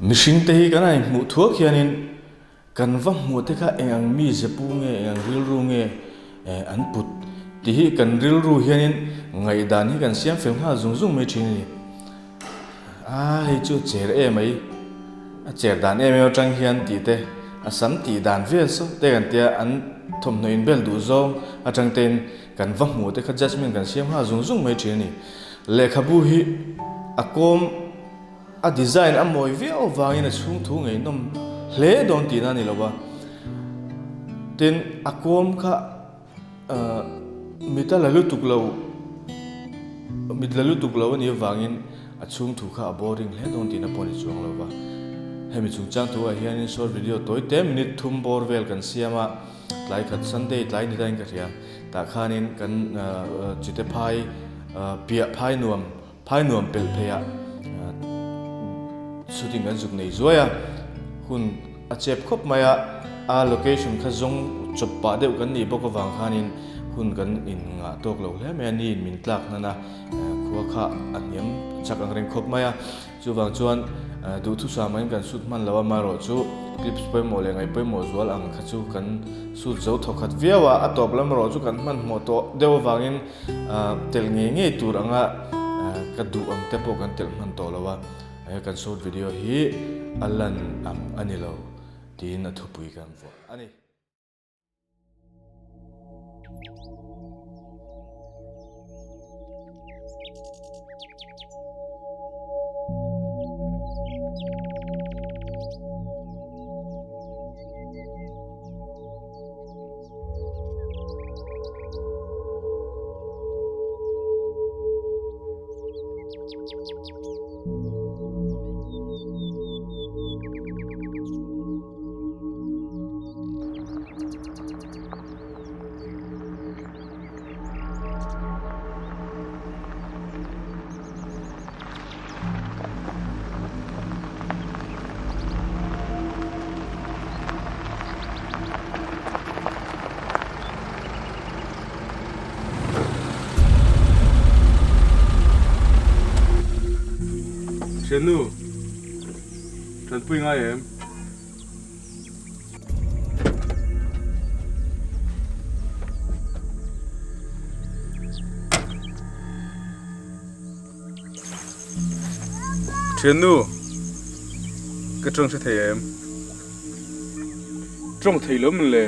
Mihringte hi kan han inhmuh thuak hianin kan va hmuh te kha eng ang mi zepu nge, eng ang rilru nge an put tih hi kan rilru hianin ngaihdan hi kan siam fel nghal zung zung mai thin a ni. A hei chu a cher em mai, a cher dan em em atang hian tih te, a sam tih dan vel saw te kan tia an thawmhnaw inbel duh zawng atang tein kan va hmuh te kha judgement kan siam nghal zung zung mai thin a ni. Lehkhabu hi a kawm a design a mawi viau avangin a chhung thu ngeihnawm hle dawn tihna a ni lo va, tin a kawm kha Mit a la lutuk lo, mit la lutuk lo a nih avangin a chhung thu kha a boring hle dawn tihna pawh a ni chuang lo va. Hemi chungchang thu ah hianin short video tawi te minute thum bawr vel kan siam a, tlai khat Sunday tlai ni daiin ka hria, tah khanin kan chite phai piah phai nuam Phai nuam pelh phei ah shooting kan zuk nei zuai a, hun a chep khawp mai a, a location kha zawng chawp pah deuh kan nih bawk avang khanin hun kan in ngah tawk lo hle mai a, ni in min tlak hnan a, khua kha a hniam chak ang reng khawp mai a, chuvang chuan duhthusam angin kan shoot hman lo a, amaherawhchu clips pawimawh leh ngaih pawimawh zual ang kha chu kan shoot zo thawkhat viau a, a tawp lam erawh chu kan hmanhmawh tawh deuh avangin Telh ngei ngei tur anga ka duh ang te pawh kan telh hman tawh lo a, he kan short video hi a lan ang a ni lo tiin a thupui kan vuah a ni. Thiannu, tanpui ngai em? Thiannu, ka tawng hre thei em? Tawng thei lo mawn le?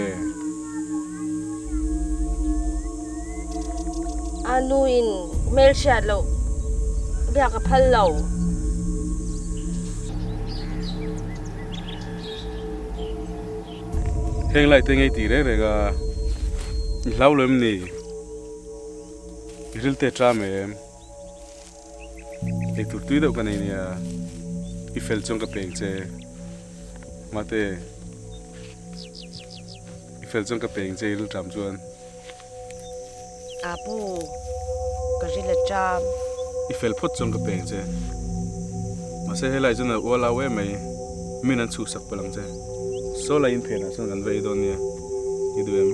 A nu in hmel hriat loh biak a phal lo. Heng lai te ngei ti reng reng a, i hlau lo em ni? I ril te ṭam em? Eitur tui deuh ka nei nia, i fel chuan ka peng che. Mate, i fel chuan ka peng che i ril ṭam chuan. Apu, ka ril a ṭam. I fel phawt chuan ka peng che. Mahse helai chuan a ual au em mai, min an chhuhsak palh ang che. Saw lai in phenah chuan kan va ei dawn nia, i duh em?